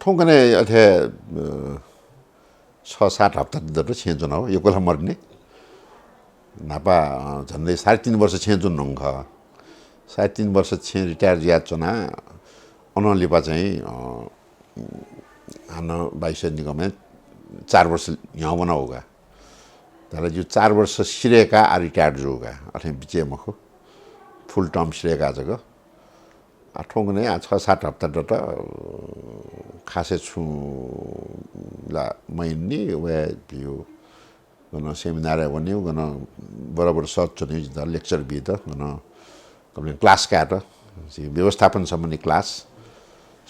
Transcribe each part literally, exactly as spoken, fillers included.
थौंकन्हय् अथे, अ, छ सात हप्ता दत छेँ च्वना हो, यक्व ला मदुनि। न्हापा, अ, झन्डै साढे तीन वर्ष छेँ च्वना धुंकल। साढे तीन वर्ष छेँ retire जुया च्वना, अनं लिपा चाहिँ, अ, हानं वायुसेवा निगमय् चार वर्ष न्ह्यः वना हो का। तर जिगु चार वर्ष सिधय्काः आः retire जू का, अथें बिचय् मखु, full term सिधय्काः जक। आः थौंकन्हय् आः छ सात हप्ता दत, अ, खासय् छुं ला मयंनि, वये भियो। गन seminar-य् वनेगु, गन बराबर सः च्वनेगु, जितः lecture बीत, गन कमले class कायेत, झी व्यवस्थापन सम्बन्धी class।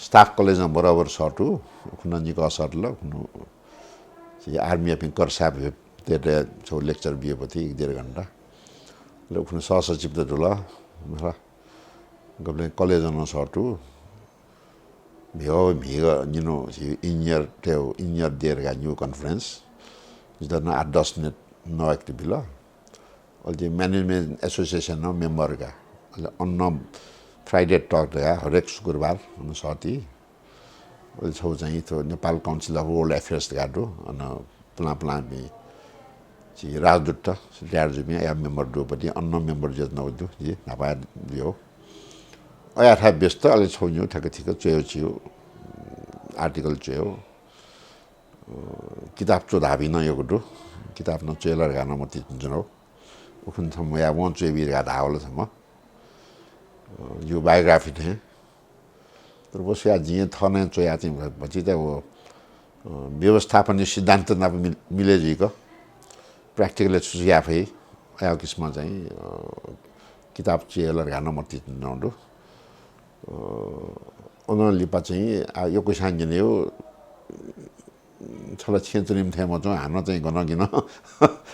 Staff College-नं बराबर सः तु, उखुन्हु निकः सः तल, उखुन्हु झी army-यापिं कर साहेब भेट छगू lecture बियापति एक डेढ घण्टा। अले उखुन्हु सहसचिवत जुल, मला। गबलें college-नं सः तु, म्हिगः म्हिगः निन्हु झी engineer-तय्, engineer day धकाः न्यू conference। जितः नं आठ दस मिनेट नवाकेत बिल। अले झी management association-नं member का। अले अन Friday talk धकाः हरेक शुक्रबार अन सः ति। अले छगू चाहिँ थ्व Nepal Council of World Affairs धकाः दु। अन पुलां पुलांपिं झी राजदूतत retire जूपिं अया member दुपति, अन member जुयाच्वनागु दु, जि न्हापा जुयागु। अयाथाय् व्यस्त, अले छगू निगू थ्याक्क थिक्क च्वयेगु चिगु article च्वयेगु। अ, किताब च्वधाःपिं नं यक्व दु। किताब नं च्वये ला धकाः नं मतिइ च्वनागु। उखुन्हु छम्ह वयाः वं च्वयेबी धकाः धाःवल छम्ह। अ, जिगु biography थें। तर व स्वयाः जिं थः नं च्वयाः चाहिँ भ-, भतिचा व, अ, व्यवस्थापनया सिद्धान्त नाप मिल-, मिले जुइक practical-य् छु छु याये फइ, अयागु किसिमं चाहिँ, अ, किताब च्वये ला धकाः नं मतिइ च्वनागु दु। अ, अनं लिपा चाहिँ आः यक्वस्यां न्यनेगु, छला छेँ च्वनीम्ह थें मच्वं, हानं चाहिँ गन गिन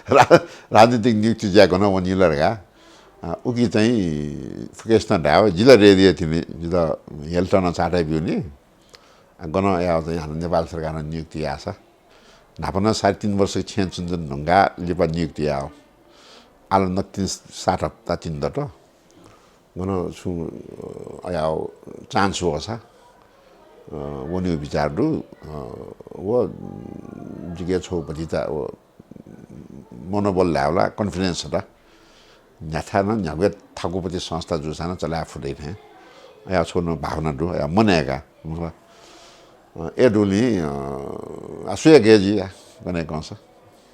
रा-, राजनीतिक नियुक्ति जुयाः गन वनी ला धकाः। अ, उकी चाहिँ फुक्कसितं धायेगु, जि ला ready हे तिनि, जितः health नं छाय् ब्यूनि। अ, गन अयाः चाहिँ हानं नेपाल सरकारं नियुक्ति याःसा। न्हापा नं साढे तीन वर्ष छेँ च्वनाच्वना धुंकाः लिपा नियुक्ति याःगु। आः ला नकतिनि सात हप्ता तिनि दत। गन छुं, अ, अयाः chance वःसा, अ, वनेगु बिचार दु। अ, व जिके छगू भतिचा व मनोबल धायेगु ला, confidence ला। न्ह्याथाय् नं न्ह्यागुया थाकुपति संस्था जूसां नं चले याये फु धइथें अयाः छगू नं भावना दु, अयाः मनय् का। मतलब, अ, अय् दुलिं, अ, आः सुया गय् जुइ या, गन कंसा।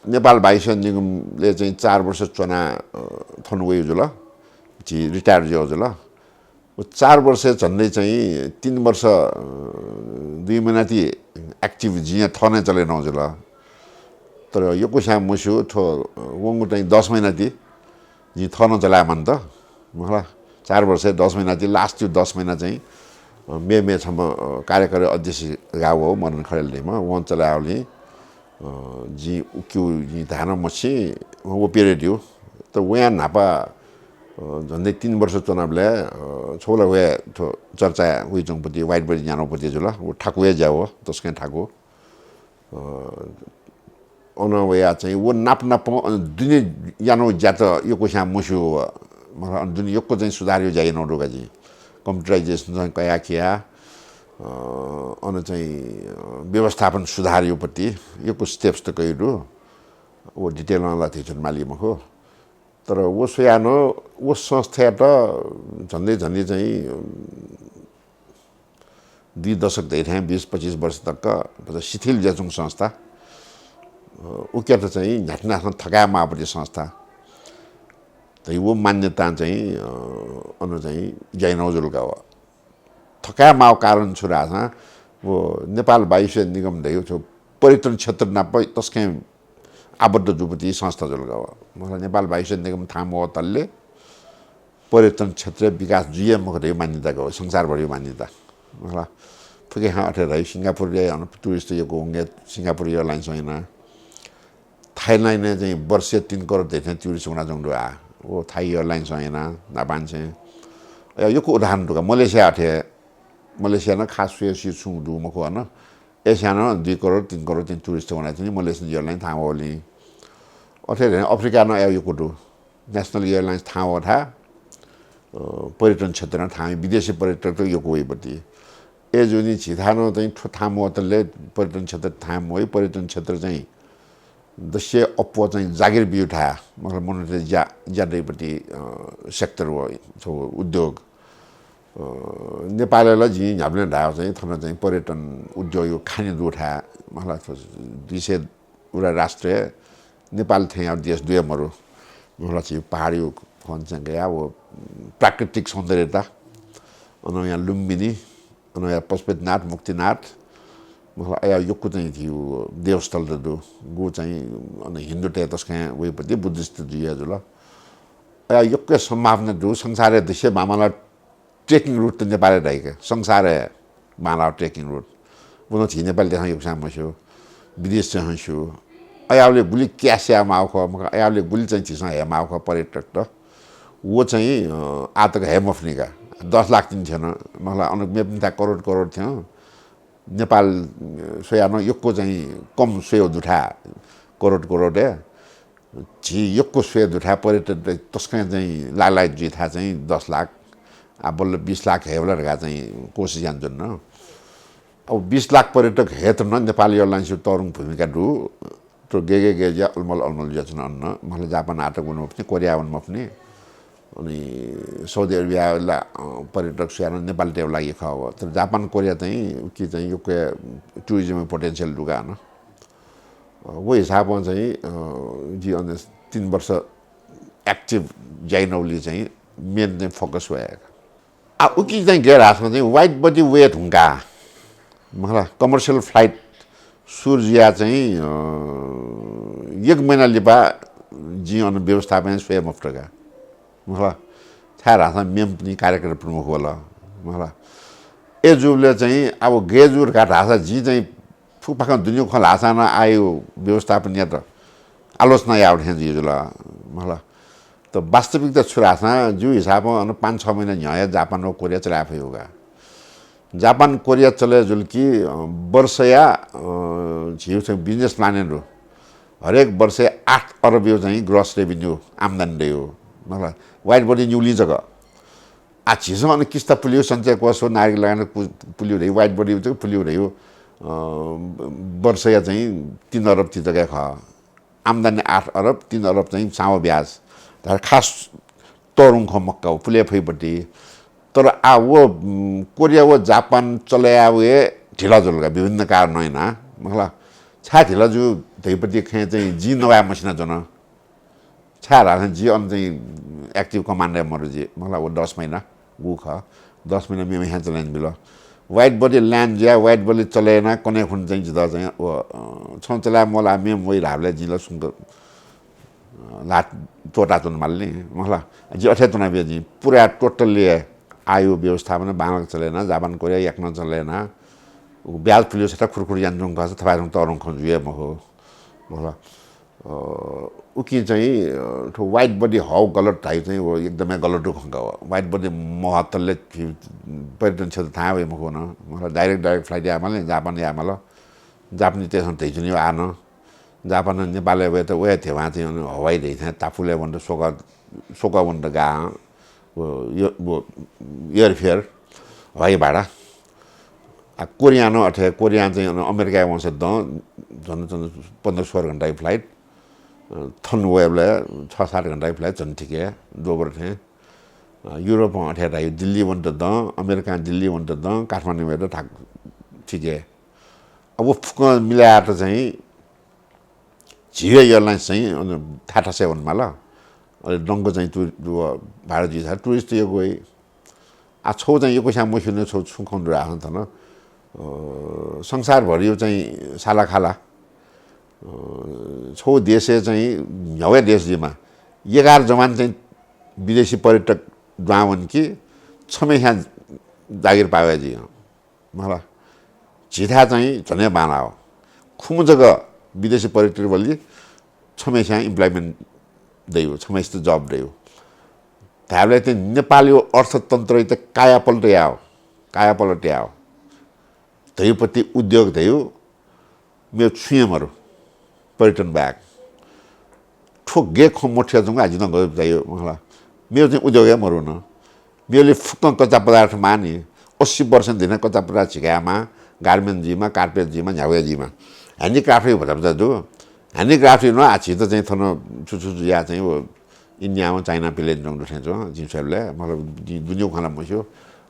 नेपाल वायुसेवा निगमय् चाहिँ चार वर्ष च्वना, अ, थन वइगु जुल, झी retire जुयागु जुल। व चार वर्षय् झन्डै चाहिँ तीन वर्ष, अ, दुई महिना ति active जिं थः नं चले यानागु जुल। तर यक्वस्यां मस्यू, थ्व, अ, वंगु चाहिँ दस महिना ति जिं थः नं चले याये मानि त। मखु ला, चार वर्षय् दस महिना ति last यु दस महिना चाहिँ, अ, मेमेगु छम्ह, अ, कार्यकारी अध्यक्ष धकाः वःगु मदन खरेल धइम्ह, वं चले याःगुलिं, अ, जिं उकिउ जिं धाये नं मछि, व period यु। तर वयां न्हापा, अ, झन्डै तीन वर्ष च्वनाबलय्, अ, छगू ला वया थ्व चर्चा वइच्वंगुपति, whiteboard न्यानागुपति जुल, व थाकु हे ज्या व, तसकं थाकु। अ, अन वयाः चाहिँ व नाप नापं अन दुने यानागु ज्यात यक्वस्यां मस्यू व, मतलब, अन दुने यक्व चाहिँ सुधार यायेगु ज्या यानागु दु का जिं। Computerization चाहिँ कयाः किया, अ, अन चाहिँ, अ, व्यवस्थापन सुधार यायेगुपति यक्व steps त कयागु दु। व detail नं ला धयाच्वने माली मखु। तर व स्वयाः नं व संस्थायात झन्डै झन्डै चाहिँ, अ, दुई दशक धइथें बिस पच्चिस वर्ष तक भचा शिथिल जुयाच्वंगु संस्था, अ, उकियात चाहिँ न्ह्याथनासं थकाये माःपति संस्था धइ व मान्यतां चाहिँ, अ, अन चाहिँ ज्या यानागु जुल का व। थकाये माःगु कारण छु धाःसां व नेपाल वायुसेवा निगम धइगु थ्व पर्यटन क्षेत्र नाप तसकं आबद्ध जूपति संस्था जुल का व। मतलब नेपाल वायुसेवा निगम थाहां मवतले पर्यटन क्षेत्र विकास जुइ हे मखु धइगु मान्यता का व, संसारभरिया मान्यता। मतलब फुक्कं अथे धइ सिंगापुरय् अन tourist यक्व वंगु, Singapore Airlines-नं याना। थाइल्यान्डय् चाहिँ वर्षय् तीन करोड धइथें tourist वनाच्वंगु दु आः। व Thai Airlines-नं याना, न्हापांनिसें। अ, यक्व उदाहरण दु का, मलेसिया अथे। मलेसिया नं खास सुया सी छुं दु मखु अन। एसियां नं दुई करोड, तीन करोड थें tourist वनाच्वनी, Malaysian Airlines थाहां वःगुलिं। अथे धइथें अफ्रिकाय् नं अथे यक्व दु। National Airlines थाहां वःथाय्, अ, पर्यटन क्षेत्रं थाहां, विदेशी पर्यटक त यक्व वइपति। अय्‌जूगुलिं झीथाय् नं चाहिँ थ्व थाय् मवतले पर्यटन क्षेत्र थाय् मवइ। पर्यटन क्षेत्र चाहिँ दस्से अप्वः चाहिँ जागिर ब्यू थाय्, मतलब मनूतय्‌त ज्या, ज्या दइपति, अ, sector व, थ्व उद्योग। अ, नेपालय् ला जिं न्ह्याबलें धायेगु चाहिँ थन चाहिँ पर्यटन उद्योगया खानि दु थाय्, मतलब थ्व दुई सय उरा राष्ट्रय् नेपाल थेंया देश दुया मरु। मतलब झी पहाडया खन चाहिँ गया व प्राकृतिक सौन्दर्यता, अनया लुम्बिनी, अनया पशुपतिनाथ, मुक्तिनाथ, मतलब अया यक्व चाहिँ झीगु देवस्थल त दु, गु चाहिँ अन हिन्दूतय् तसकं वइपति बुद्धिस्ट जुया जुल। अया यक्व सम्भावना दु, संसारय् दस्से बांबांलाः trekking route त नेपालय् दइके, संसारय् बांलाः trekking route। व नं झी नेपालीतय्‌सं यक्वस्यां मस्यू, विदेशीतय्‌सं स्यू। अयाबलय् गुलि cash याये माःगु खः, मखु, अयाबलय् गुलि चाहिँ झीसं हये माःगु खः पर्यटकत। व चाहिँ, अ, आः तक हये मफुनि का। दस लाख तिनि थ्यन, मखु ला, अन मेपिन्त करोड करोड थ्यन। नेपाल, अ, स्वयाः नं यक्व चाहिँ कम स्वयेगु दु थाय्, करोड करोडय्। झी यक्व स्वये दु थाय् पर्यटकत तसकं चाहिँ लालायत जुइ थाय् चाहिँ दस लाख, आ, बल्ल बिस लाख हयेबलय् धकाः चाहिँ कोसिस यानाच्वन। अब बिस लाख पर्यटक हयेत नं नेपाल Airlines-या तःधंगु भूमिका दु। थ्व गय् गय् गय् जुयाः अलमल अलमल जुयाच्वन अन। मखु ला जापान आः तक वने मफुनि, कोरिया वने मफुनि। अनि साउदी अरेबियाया ला, अ, पर्यटक स्वयाः नं नेपालीतय्‌गु लागि खः व। तर जापान कोरिया चाहिँ उकी चाहिँ यक्व tourism potential दु का अन। अ, व हिसाबं चाहिँ, अ, जि अन तीन वर्ष active ज्या यानाबलय् चाहिँ main चाहिँ focus वया। आ, उकी चाहिँ गय् धाःसा चाहिँ wide body वये धुंकाः, मखु ला, commercial flight सुरु जुयाः चाहिँ, अ, एक महिना लिपा जिं अन व्यवस्थापन स्वये मफुत का। मखु ला, छाय् धाःसा मेम्ह कार्यक्रम प्रमुख वल। मखु ला, अय्‌जूबलय् चाहिँ अब गय् जू धकाः धाःसा जिं चाहिँ फुक्कं दुनेगु खँ ल्हाःसां नं आःया व्यवस्थापन यात आलोचना याःगु थें जुइ जुल। मखु ला, त वास्तविकता छु धाःसा जिगु हिसाबं अन पाँच छ महिना न्ह्यः हे जापान व कोरिया चले याये फइगु का। जापान कोरिया चले जुल कि, अ, वर्षया, अ, झीगु चाहिँ business plan दु। हरेक वर्षया आठ अरबया चाहिँ gross revenue आम्दानी दइगु। मखु ला, wide body निगुलिं जक। आ, झीसं अन किस्ता पुल्यू, सञ्चय कोष व नागरिक लगानी पु-, पुल्यू धइ, wide body जक पुल्यू धइ, अ, वर्षया चाहिँ तीन अरब ति जक हे खः। आम्दानी आठ अरब, तीन अरब चाहिँ साव ब्याज। धार खास तःधंगु खँ मखु का, व पुले फइपति। तर आ व, उम्, कोरिया व जापान चले यायेगु हे ढिला जुल का, विभिन्न कारणं यानाः। मखु ला, छाय् ढिला जू धइपति खँय् चाहिँ जिं नवाये मसिनाच्वन। छाय् धाःसा जि अन चाहिँ active command-य् मरु जि, मखु ला, व दस महिना गु खः, दस महिना मेम्हस्यां चले यानाबिल। Wide body land जुयाः wide body चले यानाः कन्हय् खुन्हु चाहिँ जितः चाहिँ व, अ, छं चले याये म्वाः ला, मेम्ह वइ धाःबलय् जिं ला सुंक, अ, ल्हाः त्वःताच्वने माल नि, मखु ला। जि अथे त्वनाबिल जिं, पुरा totally आःया व्यवस्थापन बांलाक चले यानाः, जापान कोरिया याकनं चले यानाः, व ब्याज पुल्यू छता खुरखुर यानाच्वंगु खःसा थपाय्‌सं तःधंगु खँ जुइ हे मखु, मखु ला। अ, उकिं चाहिँ, अ, थ्व wide body हःगु गलत धाइ चाहिँ व एकदमै गलत खँ का व। Wide body महत्तले पर्यटन क्षेत्र थाहां वइ मखु न। मतलब direct, direct flight यायेमाल, जापान यायेमाल। जापानीतय्‌सं धइच्वनी आः नं। जापान नेपालय् वयेत वये ध्यबा चाहिँ अन हवाई धइथाय् तापुलय् वनेत स्वक, स्वक वनेत गाः, व, यो, व airfare, हवाई भाडा। आ, कोरियां नं अथे, कोरियां चाहिँ अन अमेरिकाय् वंसा दं, झन्, झन् पन्ध्र सोह्र घण्टाया flight, अ, थन वयेबलय् छ सात घण्टाया flight झन् ठीक हे, दोबर थें। अ, युरोपं अथे धाइ, दिल्ली वनेत दं, अमेरिकां दिल्ली वनेत दं, काठमाडौं वयेत धाक ठीक हे। अब व फुक्कं मिलायेत चाहिँ झीगु airlines चाहिँ अन थाय् थासय् वनेमाल। अले दंक चाहिँ टु-, व भाडा जुइसा tourist यक्व वइ। आ, छगू चाहिँ यक्वस्यां मस्यूनि छगू छु खँ दु धाःसा थन, अ, संसारभरिया चाहिँ सालाखाला, अ, छगू देशय् चाहिँ न्ह्यवय् देश जुइमा एघार जवान चाहिँ विदेशी पर्यटक दुहां वन कि छम्हस्यां जागिर पावय् जुइ। मखु ला, झीथाय् चाहिँ झन हे बांलाः। खुम्ह जक विदेशी पर्यटक वल कि छम्हस्यां employment दइगु, छम्हसित job दइगु। धायेबलय् चाहिँ नेपालया अर्थतन्त्रयात कायापलट याः, कायापलट याः। धइपति उद्योग धइगु मेगु छुं हे मरु, पर्यटन बाहेक। थ्व गय् खँ मथुयाच्वंगु आ जिं गजब धाइ मखु ला। मेगु चाहिँ उद्योग हे मरु न। मेगुलि फुक्कं कच्चा पदार्थ माःनि। अस्सी वर्ष धिन कचापुरा झिकायेमा, गार्मेन्ट जुइमा, कार्पेट जुइमा, न्ह्यागु जुइमा। ह्यान्डिक्राफ्ट भचा भचा दु। ह्यान्डिक्राफ्ट नं आ झीत चाहिँ थन छु छु या चाहिँ व इन्डियामा, चाइना पिले जंगु थें च्वं जिं स्वयेबलय्, मतलब, जिं दुनियाँ खँ ला मस्यू।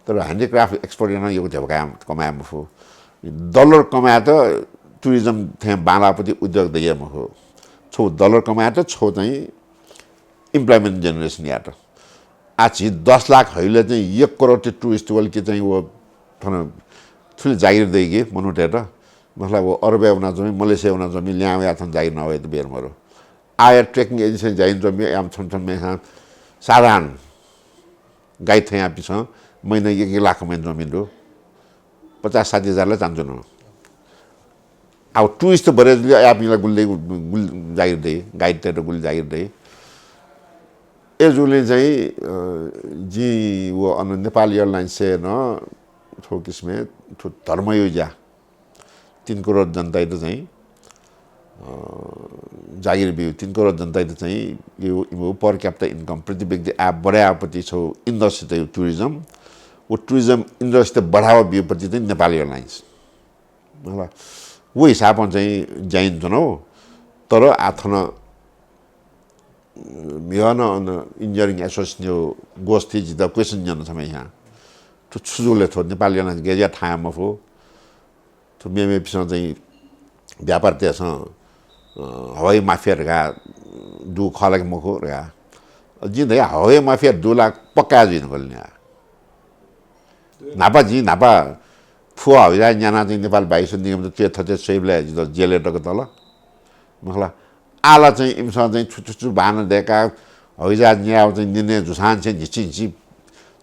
तर ह्यान्डिक्राफ्ट एक्सपोर्ट याना यक्व धेबा कमाये मफु। डलर कमायेत टुरिज्म थें बांलाःपति उद्योग दइया मखु। छौ डलर कमायेत, छौ चाहिँ employment generation यात। आ झी दस लाख हइले चाहिँ एक करोड ति टुरिस्ट वल कि चाहिँ व थन थुलि जागिर दइ कि मनूतय्त। मतलब, व अरबय् वना जमी, मलेसिया वना जमी, ल्याहां वया थन जागिर नवय् त बेर मरु। आया ट्रेकिङ एजेन्सी जाइन जमी, याम छन छन मेसां साधारण गाइड थयां पिसं महिना एक, एक लाख महिना जमी दु। पचास साठी हजार ला चान्चु न। अब टुरिस्ट बढे जुल, यापिं ला गुलि दइ, गुलि जागिर दइ, गाइडतय्त गुलि जागिर दइ। ए जुले चाहिँ, अ, जिं व अन नेपाल एयरलाइन्सय् नं थ्व किसिमय् थ्व धर्मयो ज्या तीन करोड जनताइत चाहिँ, अ, जागिर बिउ, तीन करोड जनताइत चाहिँ यो, यो per capita income, प्रति व्यक्ति आय बढायेपति छौ industry त यो टुरिज्म। व टुरिज्म industry त बढावा बिउपति चाहिँ नेपाल एयरलाइन्स। होला। व हिसाबं चाहिँ ज्या यानाच्वना हो। तर आ थन म्हिगः नं अन इन्जिनियरिङ एसोसिएसनयो गोष्ठी जितः question न्यन छम्हय्सियां। थ्व छु जुल थ्व नेपाल एयरलाइन्स गय् जुया थाहां मफु। थ्व मेमेपिसं चाहिँ व्यापारीतय्सं, अ, हवाई माफिया धकाः दु खः ला कि मखु धकाः। जिं धया हवाई माफिया दु ला पक्का जुइ धुंकल नि आ। न्हापा जिं न्हापा फुवा हवाईजहाज न्यानाः चाहिँ नेपाल वायुसेवा निगमत च्वय् थथे स्वयेबलय् जितः जेलय् तक तल। मखला, आः ला चाहिँ इमिसं चाहिँ छु छु छु बहाना दय्काः हवाईजहाज न्यायेगु चाहिँ निर्णय जूसां चाहिँ न्हिच्छि न्हिच्छि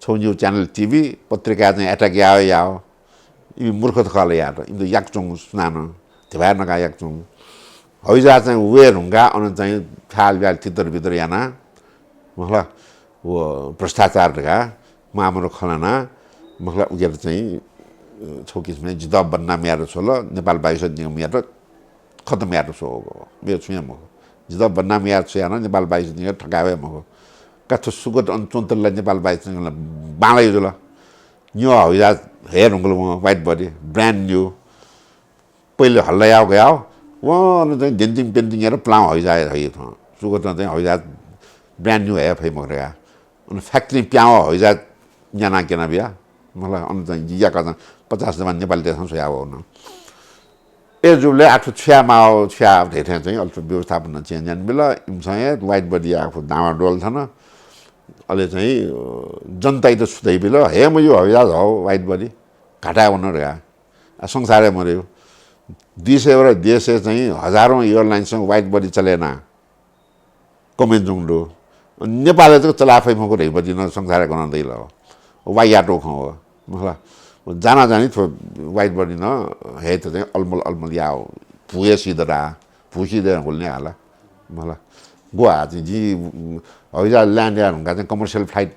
छौ निगू च्यानल टिभी, पत्रिकाय् चाहिँ attack याः याः। इमि मूर्ख खः ला यात। इमित याकच्वंगु सुनानं धिबा नकाः याकच्वंगु। हवाईजहाज चाहिँ वये धुंकाः अन चाहिँ छ्यालब्याल तितरबितर यानाः, मखला, व भ्रष्टाचार धकाः मामर खँ ल्हानाः, मखला, उकेत चाहिँ, अ, छौ किसिमं जितः बदनाम यायेत छ्वल, नेपाल वायुसेवा निगमयात खतम यायेत छ्वःगु। मेगु छुं हे मखु। जितः बदनाम यायेत छ्वयाः नं नेपाल वायुसेवा निगम थकाय् वये मखु। का थ्व सुगत अन च्वंतल ला नेपाल वायुसेवा निगम ला बांलाइ जुल। निगू हवाईजहाज हये धुंकल वं, wide body, brand new। पहिले हल्ला याः गयाः, वं अन चाहिँ डेन्टिङ पेन्टिङ यात पुलांगु हवाईजहाज हइ थ्वं। सुगतं चाहिँ हवाईजहाज brand new हये फइ मखु धकाः। अन factory प्याहां हवाईजहाज न्यानाः क्यना बिया। मखला, अन चाहिँ जिं याकः चाहिँ पचास जम्मा नेपालीतय्सं स्वया वःगु नं। ए जुबलय् आः थ्व छु यायेमाः, छु याये धइथें चाहिँ अले थ्व व्यवस्थापनं change यानाबिल। इमिसं हे wide body याःगु दावां द्वल थन। अले चाहिँ, अ, जनताइत छु धयाबिल, हये मज्यू हवाईजहाज हव, wide body। घाटाय् वन धकाः। आ, संसारय् मरय्। दुई सय वटा देशय् चाहिँ हजारौं airlinesं wide body चले यानाः कमय् जूगु दु। नेपालय् जक चला फइ मखु धइगु नं संसारय् गनं दइ ला? व वाइयातोः खँ हो। मखला, जानाजानी थ्व wide body नं हयेत चाहिँ अलमल अलमल याः, भू हे सिधरा, भू सिधे हुल नि हाला। मखला, ग्वाः चाहिँ जि हवाईजहाज land याये धुंकाः चाहिँ commercial flight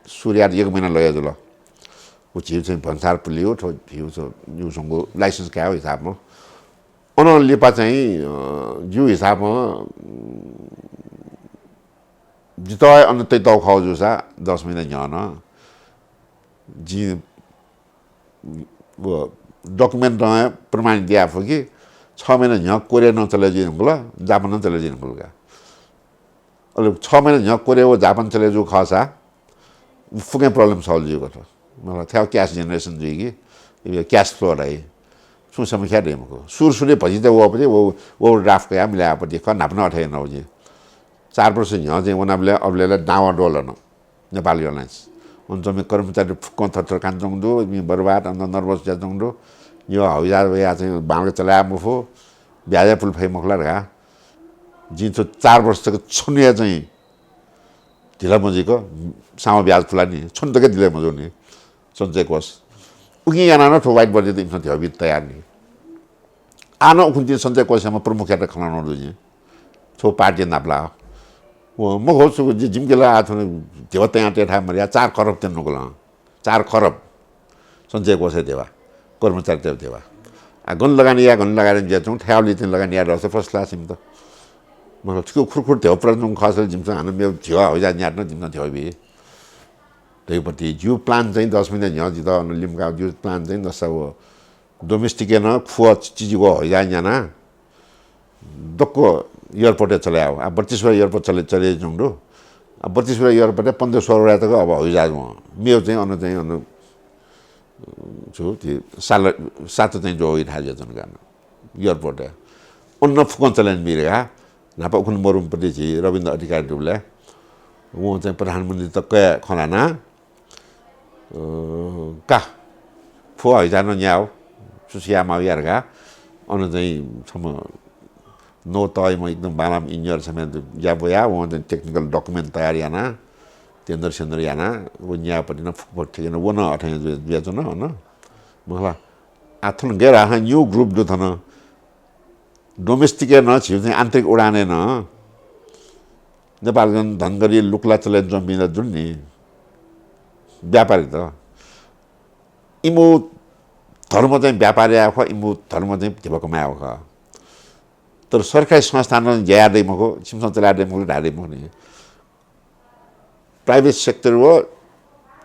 सुरु यायेत एक महिना लगे जुल। व झीगु चाहिँ भन्सार पुलियो, थ्व झीगु चाहिँ न्यूसंगु license कायेगु हिसाबं। अनं लिपा चाहिँ, अ, जिगु हिसाबं, अ, जितः अन तइतःगु खः जूसा दस महिना न्ह्यः नं जिं व document नं प्रमाणित याये फु कि छ महिना न्ह्यः कोरिया नं चले जुइ धुंकल, जापान नं चले जुइ धुंकल का। अले छ महिना न्ह्यः कोरिया व जापान चले जूगु खःसा फुक्कं problem solve जुइगु थ्व। मतलब, थ्व cash generation जुइ कि, cash flow धाइ। छुं समस्या दइ मखु। सुरु सुरुइ भतिचा वःपति, व, व draft कयाः मिलायेपति खः, न्हापा नं अथे यानागु जिं। चार वर्ष न्ह्यः चाहिँ वनाबलय् अबलय् ला दावा द्वल न नेपाल Airlines। अन चाहिँ कर्मचारी फुक्कं थरथर कानाच्वंगु दु, इमि बर्बाद, अन nervous जुयाच्वंगु दु। यो हवाईजहाज वयाः चाहिँ बांलाक चलाये मफु, ब्याज हे पुले फइ मखु ला धकाः। जिं थ्व चार वर्ष तक छुं हे चाहिँ ढिला मजुइक सामु ब्याज पुला नि, छुं तक ढिला मजू नि सञ्चय कोष। उकिं यानाः नं थ्व wide body त इमिसं धेबा बीत तयार नि। आः नं उखुन्हु तिनि सञ्चय कोषयाम्ह प्रमुखयात खँ ल्हानागु दु जिं। थ्व पार्टी नापलाः। व मखु छु जि जिमिके ला आः थन धेबा तयां तये थाय् मदया, चार खरब त्यन नुगलं। चार खरब सञ्चय कोषय् धेबा, कर्मचारीतय् धेबा। आ, गन लगानी या, गन लगानी जुयाच्वं, थ्यावलि तिनि लगानी याये दःसा first class इमित। मतलब, थुकिया खुरखुर धेबा पुलाच्वंगु खःसा ला जिमिसं हानं मेगु धेबा हवाईजहाज न्यायेत नं जिमिसं धेबा बी। धैपति जिउ प्लान चाहिँ दस महिना न्ह्यः जितः अन लिम्का जिउ प्लान चाहिँ नसा व डोमेस्टिक नं खुवा चिजिगो हइजा न्याना दक्व एयरपोर्ट चले आव। आ बत्तीस वटा एयरपोर्ट चले चले जंगु दु। आ बत्तीस वटा एयरपोर्ट पन्ध्र सोह्र वटा तक अब हइजा वं मेव चाहिँ अन चाहिँ अन छु ती साल सात चाहिँ जो इठा जे जन गान एयरपोर्ट अन्न फुकं चले मिरगा। नापा उखुन मरुमपति झी रविन्द्र अधिकारी दुबले वं चाहिँ प्रधानमन्त्री तक खँ ल्हाना का फु हइजा नं न्याव सुसिया माव यारगा। अन चाहिँ छम नौ तयमा एकदम बालाम इन्जिनियर समेत ज्या बया वं चाहिँ टेक्निकल डकुमेन्ट तयार याना टेन्डर सेन्डर याना व न्यापति न फुक फुक ठिक न व न अथे जुया जुन अन। मला आ थन गैर आहा न्यू ग्रुप दु थन डोमेस्टिक न छिउ चाहिँ आन्तरिक उडान न नेपाल गन धनगरी लुकला चले जमिन जुन नि व्यापारी त इमु धर्म चाहिँ व्यापार याव खः इमु धर्म चाहिँ धिबा कमायाव खः। तर सरकारी संस्थान ज्या दै मखु छिमसं चला दै मखु ढा दै मखु नि। प्राइभेट सेक्टर व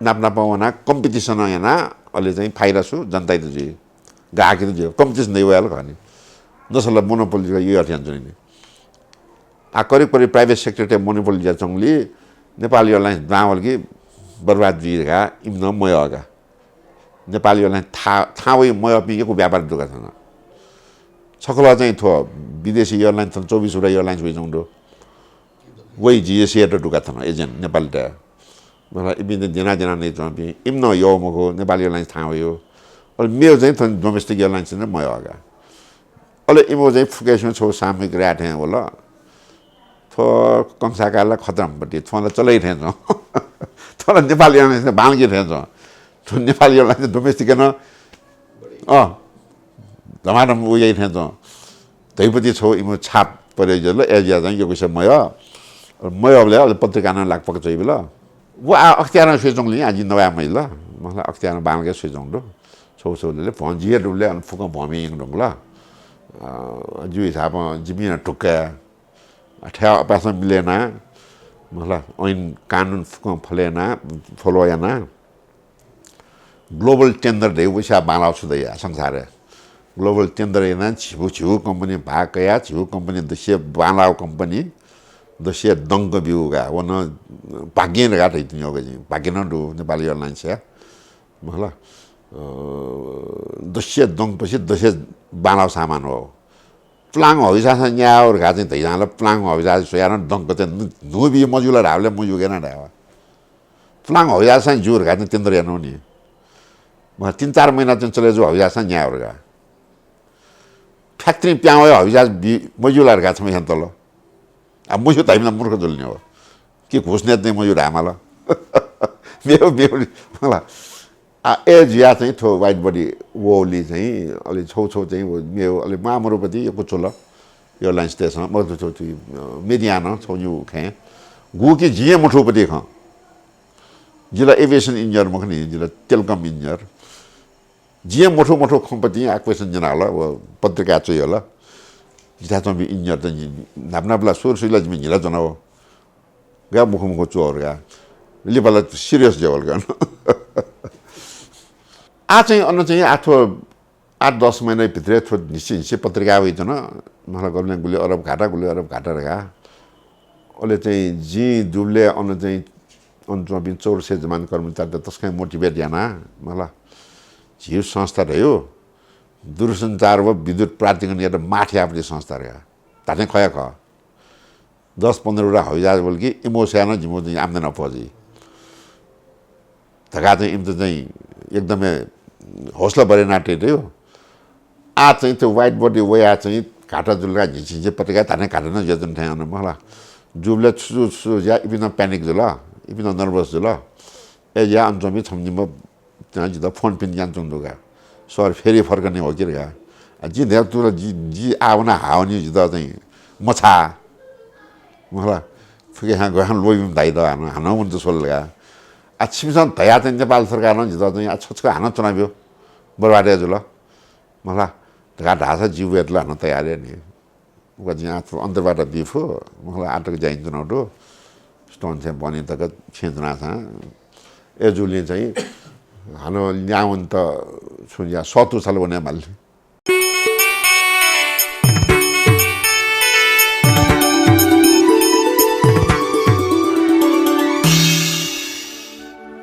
नाप नाप वना कम्पिटिसन याना अले चाहिँ फाइदा सु जनता जुइ ग्राहक जुइ कम्पिटिसन दै वयाल खः नि। नसल मोनोपोली यो अध्ययन जुनि नि। आ करिब करिब प्राइभेट सेक्टर ते मोनोपोली ज्या चंगली नेपाल एयरलाइन्स दावल कि बर्बाद जुइ गा इमन मयगा। नेपाल एयरलाइन्स था थावै मयपिं यक्व व्यापार दुका थन। छकल चाहिँ थ्व विदेशी एयरलाइन्स थन चौबिस वटा एयरलाइन्स वइ जंगु दु। वइ जिएसएट दुका थन एजेन्ट नेपाल त। मतलब इपिं त दिना दिना नै चंपिं इमन यो मखु नेपाल एयरलाइन्स थाहा वयो। अले मेव चाहिँ थन डोमेस्टिक एयरलाइन्स नै मयगा। अले इमो चाहिँ फुकेसं छौ सामग्री आथें वल। थ्व कंसाकारला खतरमपट्टि थ्वला चलै थें चं। थ्वला नेपाल एयरलाइन्स बांगे थें चं। थ्व नेपाल एयरलाइन्स डोमेस्टिक न अ धमाधम उयै थें चं। धैपति छौ इमो छाप परे जल एजिया चाहिँ यो विषय मय। मय अबले अले पत्रिका न लाकपक चाहिँ बिल। व आ अख्तियार सुइचोंगली आजि नवाया मैल। मला अख्तियार बांगे सुइचोंग दु। छौ छौ ले भंजिया दुले अन फुक भमी यंग दंगला। अ, जिउ हिसाबं जिमि नं ठुक्क, अ, ठ्याः अपासं मिले ना, मतलब, ऐन कानुन फुकं फले ना, follow याना। ग्लोबल टेन्डर धइ वइसा बांलाव छु दया संसारय्। ग्लोबल टेन्डर याना झिगु, झिगु कम्पनी भाग कया, झिगु कम्पनी दस्ये बांलाव कम्पनी, दस्ये दंक बिउगा, वन भाग्य धका धइ दुनियागु जिं। भाग्य नं दु, नेपाल एयरलाइन्स या। मतलब, अ, दस्ये दंक पसे दस्ये बांलाव सामान हो। प्लांग हविसासं न्याय और घा चाहिँ धैजां ल प्लांग हविसा सोयार दंक चाहिँ नु-, नुबी मजुला धावले मजुगे ना धावा। प्लांग हविसासं जुर घा चाहिँ टेन्डर यानो नि। म तीन चार महिना चाहिँ चले जु हविसासं न्याय और घा। फ्याक्ट्री प्यां वया हविसा बी मजुला घा छम हन्तल। आ मजु धाइमला मूर्ख जुल नि हो। कि घुस नेत नै मजु धायमाल। मेव, मेव, मला। आ, ए जुया चाहिँ थ्व वाइड बडी वोली चाहिँ अलि छौ छौ चाहिँ व मेव अलि मामरुपति यक्व चुल। एयरलाइन्स स्टेसन, म थ्व, थ्व, थ्व, अ, मेडिया न छौ न्यू खें। गु कि जिं मथुपति खं। जिला एभिएसन इन्जिनियर मखनि, जिला टेलिकम इन्जिनियर। जिं मथु मथु खंपति आ question न्यनाल, व पत्रिका चुइल। जिथाय् च्वंपिं इन्जिनियर त नि-, न्हापा न्हापाला सुर सुइला जिमि न्हिला च्वना हो। गा मुखु मुखु च्वः गा। लिपाला serious जेवल गा। आ चाहिँ अन चाहिँ आ थ्व आठ दस महिना भित्र थ्व निश्चित निश्चित पत्रिका वइतन। मला गबलें गुलि अरब घाटा, गुलि अरब घाटा गा। अले चाहिँ जिं दुबले अन चाहिँ अन च्वंपिं चौध सय जम्मान कर्मचारी त तस्कं motivate याना, मला। झिउ संस्था धयो, दूरसञ्चार व विद्युत प्राधिकरण यात माठ यापति संस्था रे। धाने खया खः। दस पन्ध्र वटा हवाईजहाज बोल कि इमो स्यान जिमो चाहिँ आम्दानी अप्वः जुइ। धका चाहिँ इमत चाहिँ एकदमै हौसला बढे नाटे धयो। आ चाहिँ त्यो वाइड बडी वया चाहिँ घाटा जुल का झिंझिं पत्रिका धाने घाटा न ज्या जुन थाय् अन मला। जुबले छु छु ज्या इपिं panic जुल, इपिं nervous जुल। ए ज्या अन च्वंपिं छम्ह निम्ह जितः फोन पिन यान च्वंगु दु का। सर फेरि फर्कने हो कि रे का। आ, जि न्ह्याः तुला जि, जि आवना हावनी जितः चाहिँ मछा। मला, फुके हाँ गहान लोइम धाइ द हानं, हानं मन त सोल का। आ, छिमिसं धया चाहिँ नेपाल सरकारं जितः चाहिँ आ छछक हानं चुनाव बर्बाद जुल। मला, धका धासा जिउ वेतला हानं तयार नि। उका जिं आः अन्तर्वार्ता बी फु, मखुला आः तक ज्या यानाच्वनागु दु। Stone छेँ बहनी तक छेँ च्वनासां अय्‌जूगुलिं चाहिँ हानं ल्याहां वनेत छुं या सःतू छाल वने माल।